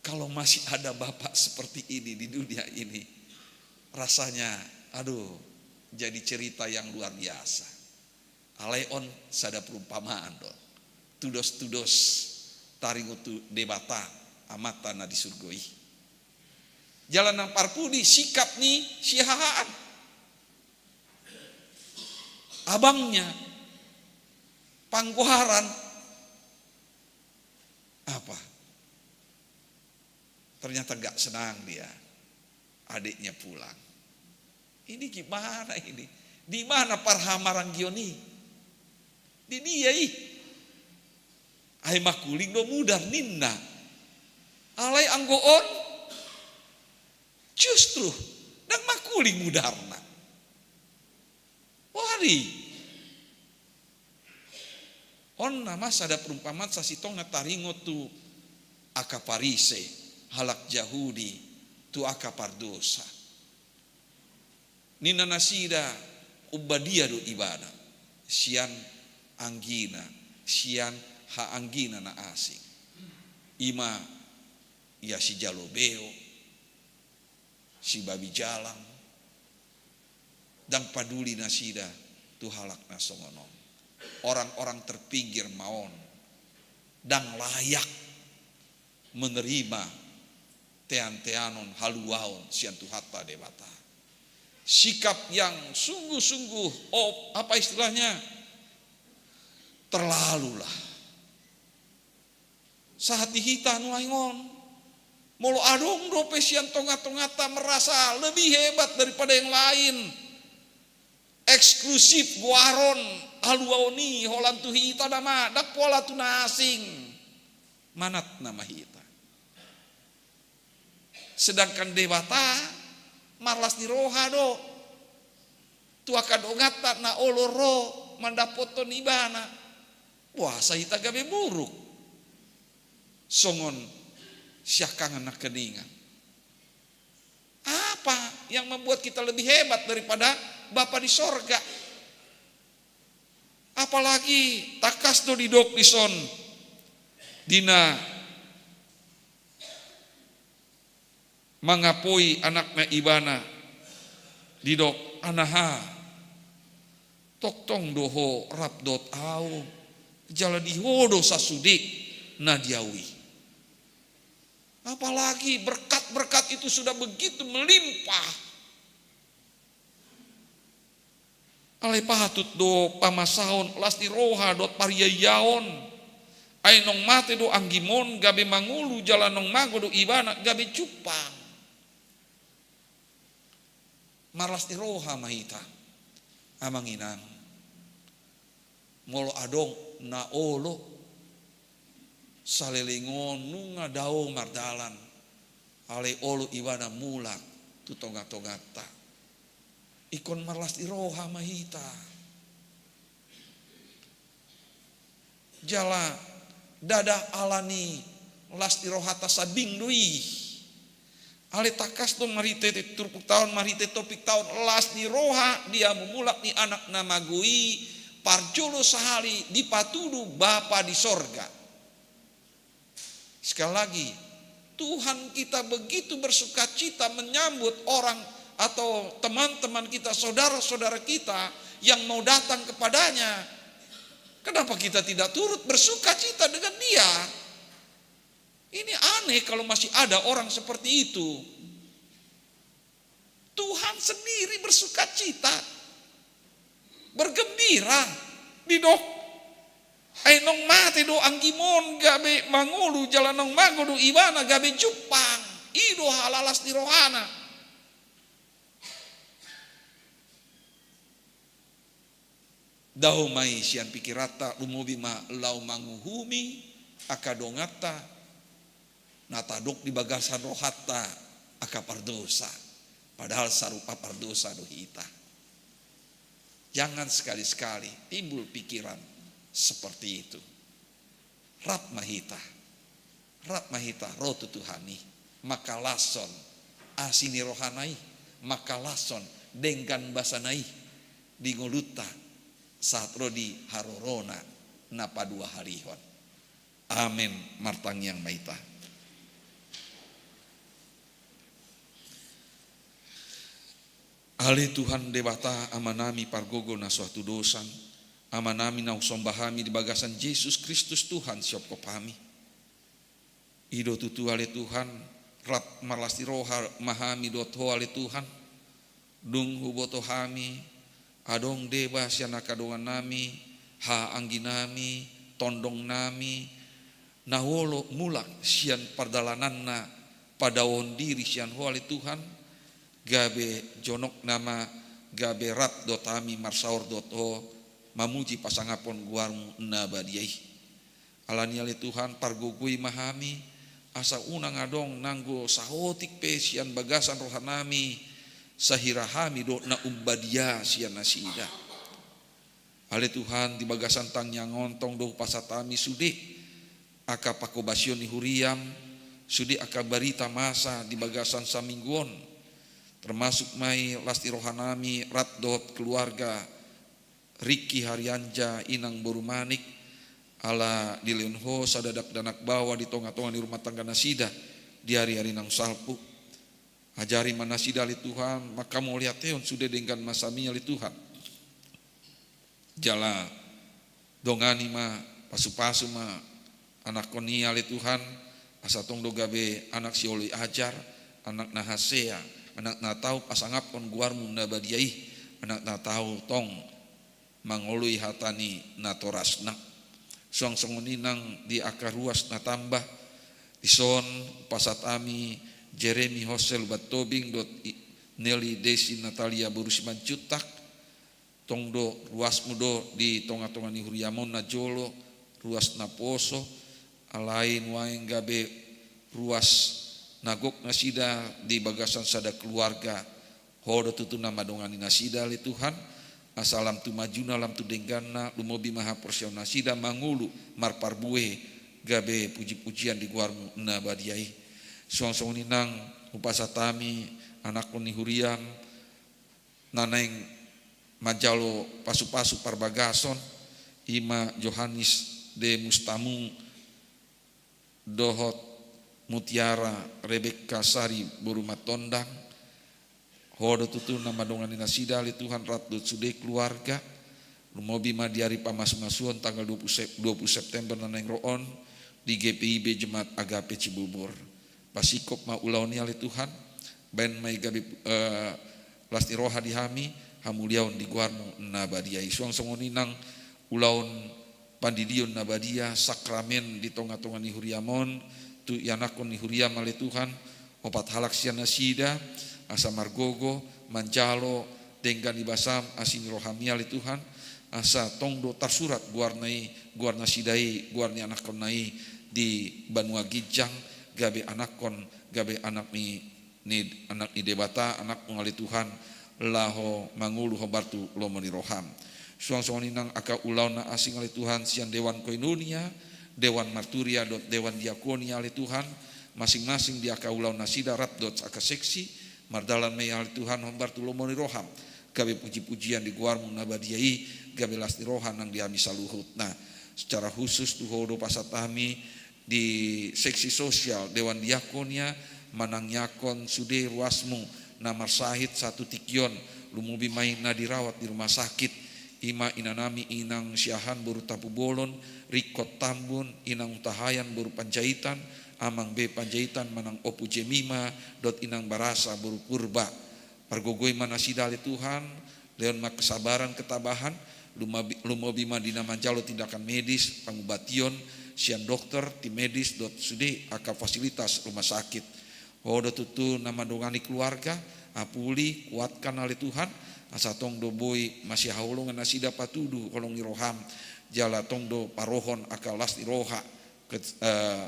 Kalau masih ada bapak seperti ini di dunia ini, rasanya, aduh, jadi cerita yang luar biasa. Alai on sada perumpamaan do. Tudos-tudos taringot tu Debata Amanta na di surgo i. Jala nang parpudi sikap ni si Hahaan. Abangnya, panggoaran apa? Ternyata nggak senang dia. Adiknya pulang. Ini gimana ini? Di mana parhamaranggion i? Di dia i. Ai mangkuling do mudar ninna. Alai anggo on justru ndang mangkuling mudarna. Wari. On nama sada perumpamaan sasintongna taringot tu angka Parise, halak Jahudi, tu angka pardosa. Ninna nasida, umbadia do ibana sian anggina, sian haanggina na asing. Ima ia si Jalobeo, si Babi Jalang, ndang paduli nasida tu halak na songon on. Orang-orang terpinggir ma on, ndang layak menerima tean-teanon haluaon sian Tuhanta Debata. Sikap yang sungguh-sungguh, oh, apa istilahnya, terlalu lah. Sahat di hita nuaeng on, molo adong dope sian tonga-tonganta merasa lebih hebat daripada yang lain, eksklusif goaron haluaon i holan tu hita nama, ndang pola tu na asing. Manat nama hita. Sedangkan Debata marlas ni roha do tu angka donganta na olo ro mandapothon ibana. Boasa hita gabe buruk songon siangkangan nangkiningan? Apa yang membuat kita lebih hebat daripada Bapa di sorga? Apalagi tangkas do didok dison, di na mangapoi anakna ibana, didok, "Anaha, tongtong do ho rap dohot ahu, jala di ho do sasude na di ahu i." Apalagi berkat-berkat itu sudah begitu melimpah. Alai patut do pamasaon las ni roha dohot pariayaon. Ai naung mate do anggimon gabe mangolu, jala naung mago do ibana gabe jumpang. Marlas ni roha ma hita, amang inang. Molo adong na olo, saleleng on nunga dao mardalan, alai olo ibana mulak tu tonga-tonganta. Ingkon marlas ni roha ma hita. Jala ndada ala ni las ni rohanta sanding do i. Alai tangkas do marhite turpukta on, marhite topikta on, las ni roha di hamu mulak ni anak na mago i, parjolo sahali dipatudu Bapa di sorga. Sekali lagi, Tuhan kita begitu bersukacita menyambut orang atau teman-teman kita, saudara-saudara kita yang mau datang kepada-Nya. Kenapa kita tidak turut bersukacita dengan dia? Ini aneh kalau masih ada orang seperti itu. Tuhan sendiri bersukacita, bergembira, didok, "Ai naung mate do anggimon gabe mangolu, jala naung mago do ibana gabe jumpang." I do halalas ni rohana. Dao ma i sian pikiranta, lumobi ma laho manguhumi angka donganta na tadok di bagasan rohanta, angka pardosa. Padahal sarupa pardosa do hita. Jangan sekali-sekali timbul pikiran seperti itu. Rap ma hita. Rap ma hita ro tu Tuhan i, mangkalashon asi ni rohana i, mangkalashon denggan basana i di ngolunta sahat ro di harorona na paduahalihon. Amen. Martangiang ma hita. Ale Tuhan Debata, Amanami pargogo na so hatudosan, Amanami na husomba hami di bagasan Jesus Kristus Tuhan sihophop hami. I do tutu ale Tuhan, rap marlas ni roha ma hami dohot Ho ale Tuhan, dung huboto hami, adong deba sian angka dongannami, haangginami, tondongnami, na olo mulak sian pardalananna padaohon diri sian Ho ale Tuhan, gabe jonok nama gabe rap dohot hami marsaor dohot Ho, mamuji pasangaphon goarMu na badia i. Alani i ale Tuhan, pargogoi ma hami, asa unang adong nanggo saotik pe sian bagasan rohanami, sahira hami do na umbadia sian nasida. Ale Tuhan, di bagasan tangiang on tong do hupasahat hami sude angka panghobasion ni huriaM, sude angka barita masa di bagasan saminggu on. termasuk ma i las ni rohanami rap dohot keluarga Riki Harianja inang boru Manik, ala dilehon Ho sada dakdanak baoa di tongatonga ni rumah tangga nasida di ariari naung salpu. Ajari ma nasida ale Tuhan, mangkamauliatehon sude denggan basam i ale Tuhan. Jala dongani ma, pasupasu ma anakkon i ale Tuhan, asa tong do gabe anak sioloi ajar, anak na hasea, anak na tau pasangaphon goarmu na badia i, anak na tau tong mangoloi hata ni natorasna. Suang songon i nang di angka ruas na tamba, dison hupasahat hami Jeremy Hosea Lumban Tobing dohot i-, Nelly Desi Natalia boru Simanjuntak, tong do ruasmu do di tongatonga ni huriam on na jolo, ruas na poso, alai nuaeng gabe ruas na gok nasida di bagasan sada keluarga. Ho do tutu na mandongani nasida ale Tuhan, asa lam tu majuna lam tu dengganna, lumobi ma haporseaon nasida mangolu marparbue gabe pujipujian di goarmu na badia i. Suang songon i nang hupasahat hami anakkon ni huriam na naeng manjalo pasupasu parbagason, i ma Johannes de Mustamu dohot Mutiara Rebekka Sari boru Matondang. Ho do tutu na mandongani nasida ale Tuhan rap dohot sude keluarga, lumobi ma di ari pamasumasuon tanggal dua puluh Sep-, dua puluh September na naeng ro on di G P I B Jemaat Agape Cibubur. Pasingkop ma ulaon i ale Tuhan, baen ma i gabe, eh, las ni roha di hami, hamuliaon di goarmu na badia i. Suang songon i nang ulaon pandidion na badia, sakramen di tongatonga ni huriam on, tu ianakkon ni huriam ale Tuhan, opat halak sian nasida, asa margogo manjalo denggan ni basam asi ni roham i ale Tuhan, asa tong do tarsurat goarna i, goar nasida i, goar ni anakkonna i di banua ginjang, gabe anakkon, gabe anak ni, ni, anak ni Debata, anakmu ale Tuhan, laho mangolu hombar tu lomo ni roham. Suang songon i nang angka ulaon na asing ale Tuhan sian Dewan Koinonia, Dewan Marturia dohot Dewan Diakonia ale Tuhan, masing-masing di angka ulaon nasida rap dohot angka seksi, mardalan ma i ale Tuhan hombar tu lomo ni roham, gabe pujipujian di goarmu na badia i, gabe las ni roha nang di hami saluhutna. Secara khusus tu Ho do pasahat hami di seksi sosial Dewan Diakonia, manangiangkon sude ruasmu na marsahit saat tu tingki on, lumobi ma i na dirawat di rumah sakit, i ma inanami inang Siahaan boru Tampubolon, Ringkot Tambun, inang Hutahaean boru Panjaitan, amang be Panjaitan manang Ompu Jemima, dohot inang Barasa boru Purba. Pargogoi ma nasida ale Tuhan, lehon ma kesabaran, ketabahan, lumobi, lumobi ma di na manjalo tindakan medis, pangubation sian dokter, tim medis, dohot sude angka fasilitas rumah sakit. Ho do tutu na mandongani keluarga, apuli, kuatkan ale Tuhan, asa tong do boi masihaholongan nasida patudu holong ni roham, jala tong do parohon angka las ni roha, ket-, eh,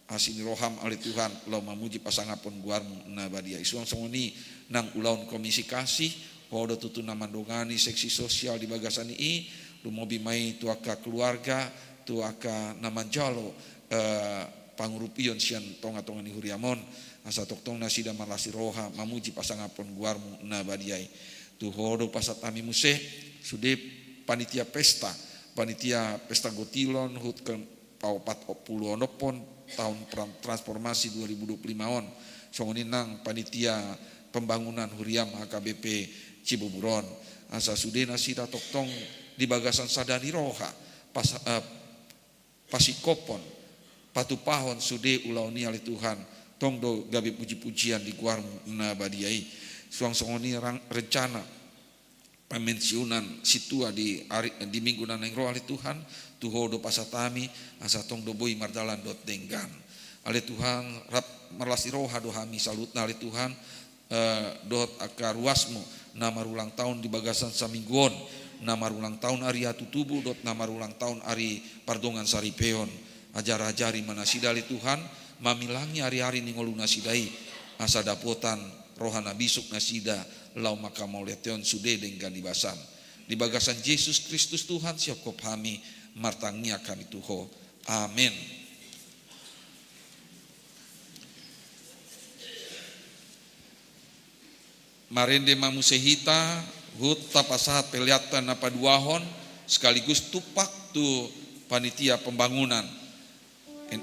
asi ni roham ale Tuhan, laho mamuji pasangaphon goarmu na badia i. Suang songon i nang ulaon komisi kasih, Ho do tutu na mandongani seksi sosial di bagasan i, lumobi ma i tu angka keluarga, tu angka na manjalo, eh, pangurupion sian tongatonga ni huriam on, asa tongtong nasida marlas ni roha mamuji pasangaphon goarmu na badia i. Tu Ho do pasahat hami muse, sude panitia pesta, panitia pesta gotilon hut ke paopat pulu onomhon taon pran-, transformasi dua ribu dua puluh lima on. Songon i nang panitia pembangunan huriam H K B P Cibubur on. Asa sude nasida tongtong di bagasan sada ni roha, pas-, eh, pasingkophon, patupahon sude ulaon i ale Tuhan, tong do gabe pujipujian di goarmu na badia i. Suang songon i rang-, rencana pamensiunan sintua di ari, di minggu na naeng ro ale Tuhan, tu Ho do pasahat hami, asa tong do boi mardalan dohot denggan. Ale Tuhan, rap marlas ni roha do hami saluhutna ale Tuhan, eh, dohot angka ruasmu na marulang taon di bagasan saminggu on, na marulang taon ari hatutubu dohot na marulang taon ari pardongansaripeon. Ajar-ajari ma nasida ale Tuhan, mamilangi ari-ari ni ngolu nasida i, asa dapotan roha na bisuk nasida, laho mangkamauliatehon sude denggan ni basam. Di bagasan Jesus Kristus Tuhan sihophop hami, martangiang hami tu Ho. Amen. Marende ma muse hita, huhut tapasahat peleanta na paduahon, sekaligus tumpak tu panitia pembangunan. En-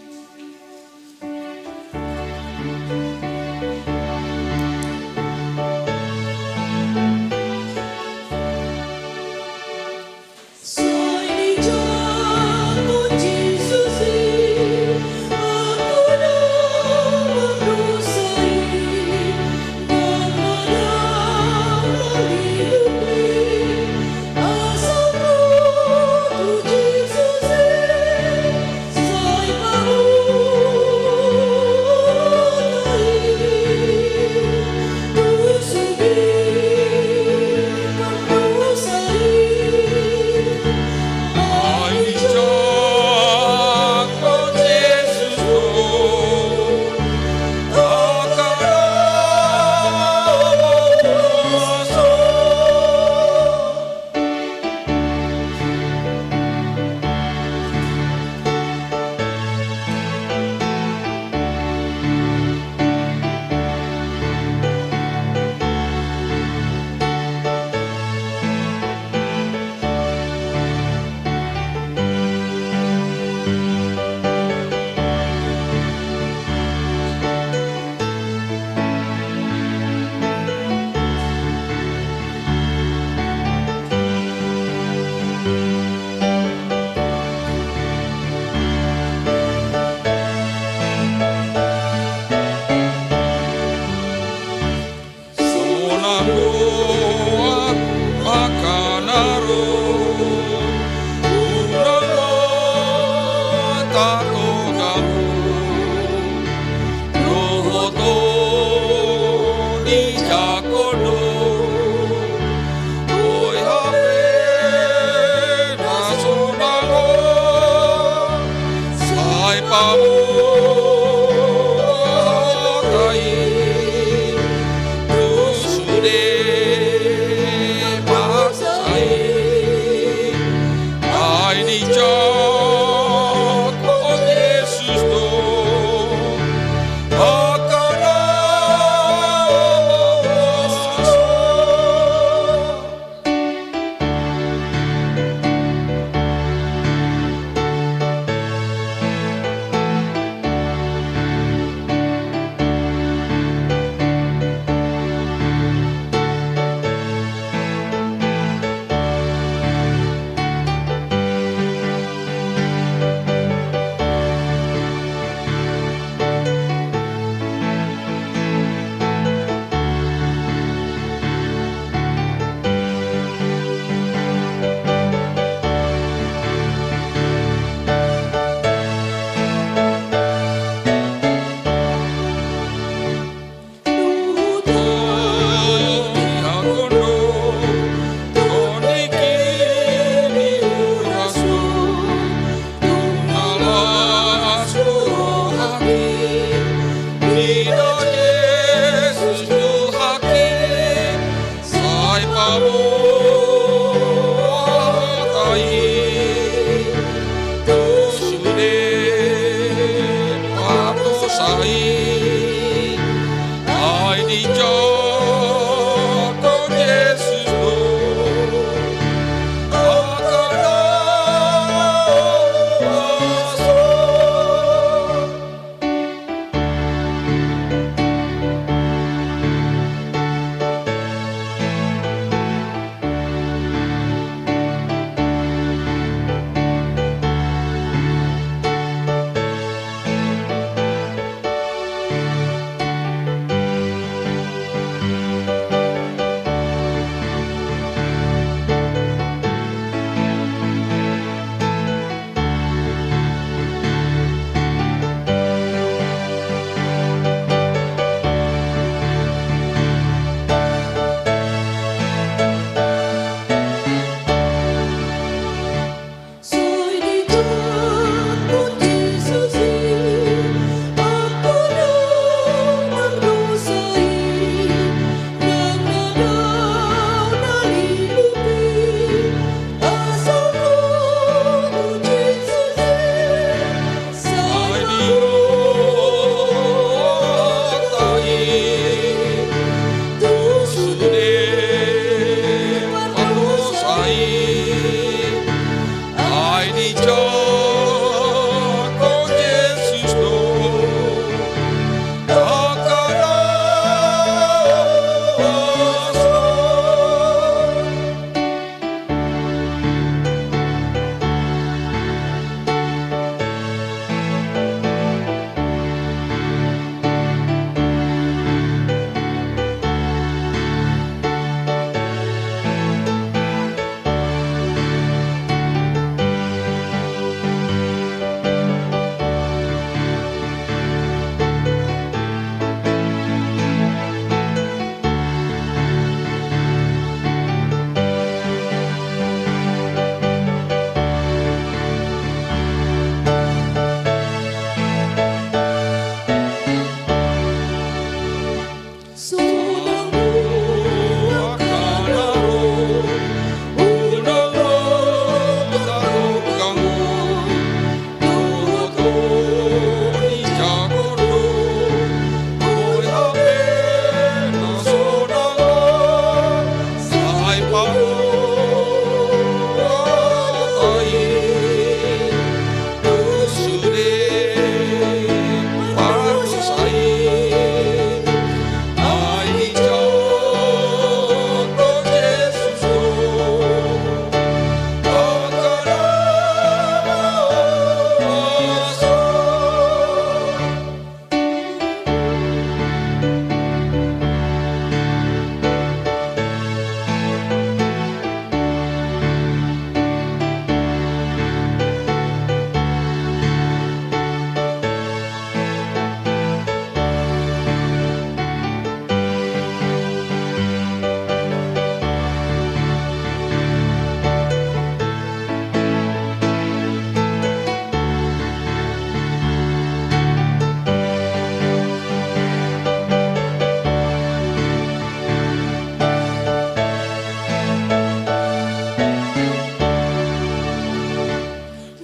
Sonang do ahu angka na ro, unang ma tatogahon. Dohot on dijangkon do, boi hape na sonang on, sai paboa hata i, tu sude bangso i. Ai dijangkon Jesus do angka na loas.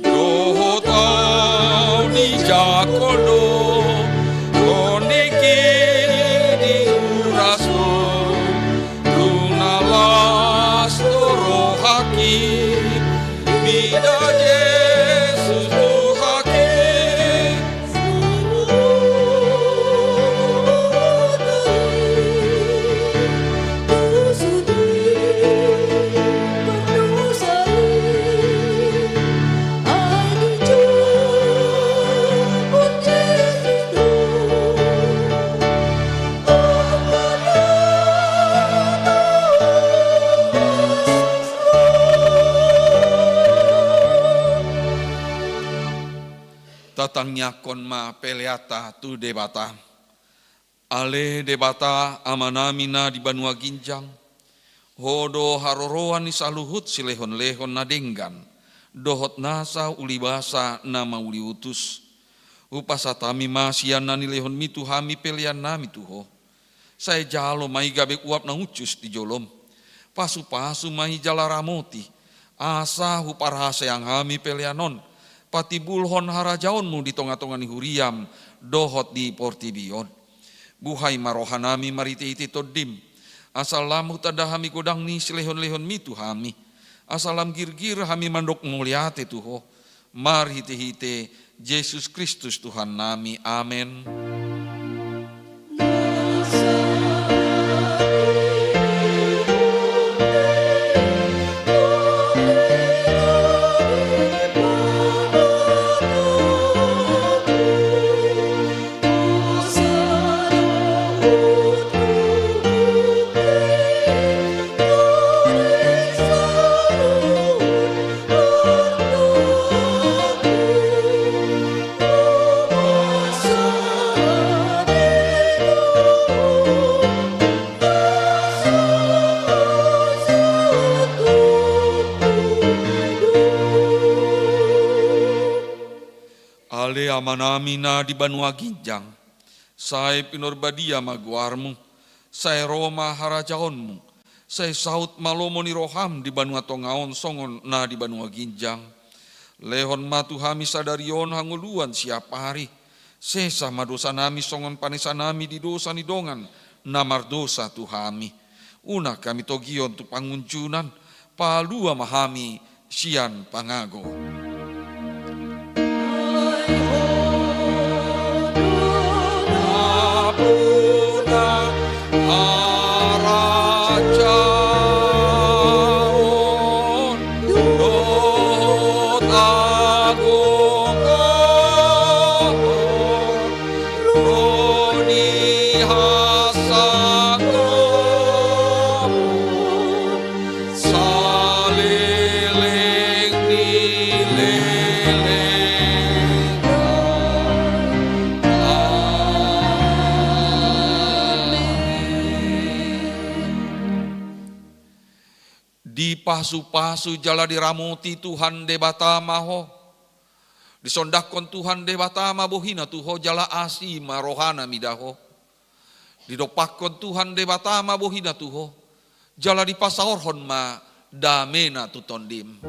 Dohot au dijangkon do, tondingki diuras do, tung na las do rohangki, mida Jesus Tuhanki. Tatangiangkon ma peleanta tu Debata. Ale Debata, Amanami na di banua ginjang, Ho do haroroan ni saluhut silehonlehon na denggan, dohot nasa ulibasa na mauliutus. Hupasahat hami ma sian na nilehonmi tu hami peleannami tu Ho. Sai jalo ma i gabe uap na uncus di jolom. Pasupasu ma i jala ramoti, asa huparhaseang hami pelean on patimbulhon harajaonmu di tongatonga ni huriam dohot di portibi on. Buhai ma rohanami marhitehite Tondim, asa lam hutanda hami godang ni silehonlehonmi tu hami, asa lam girgir hami mandok mauliate tu Ho, marhitehite Jesus Kristus Tuhannami. Amen. Ale Amanami na di banua ginjang, sai pinarbadia ma goarmu, sai ro ma harajaonmu, sai saut ma lomo ni roham di banua tonga on songon na di banua ginjang. Lehon ma tu hami sadari on hangoluan siapari. Sesa ma dosanami songon panesanami di dosa ni dongan na mardosa tu hami. Unang hami togihon tu pangunjunan, palua ma hami sian pangago. Dipasupasu jala diramoti Tuhan Debata ma ho. Disondangkon Tuhan Debata ma bohina tu ho jala asi ma rohana mida ho. Didompakkon Tuhan Debata ma bohina tu ho jala dipasaorhon ma damena tu tondim.